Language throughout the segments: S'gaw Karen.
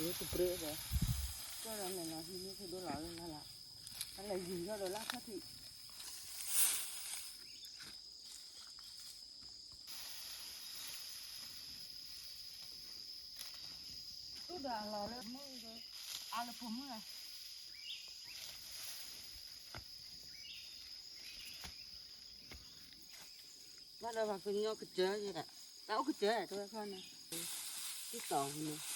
တပြဲဒီး ကၠီဒီးမဲာ်လီၤဟံးန့ၢ်ဖဲဒိၣ်လီၤလၢလၢ်လၢ်, တၢ်လဲၤယံၤထီၣ်ဒီးလၢ်ခီၣ်ထံး အိၣ်ဒီးအလီၤလၢမုၢ်ဒီး အါလၢဖိမုၣ်လီၤ. ဘၣ်ဒီးပှၤကညီကစၢ်ယဲဒၣ်, တၢ်အိၣ်ကစၢ်တဝဲခီန့ၣ်, တတီၤဝံၤန့ၣ် ဘျးလီၤလ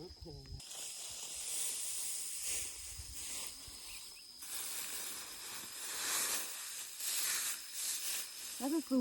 ၢခဲ လၢကကူ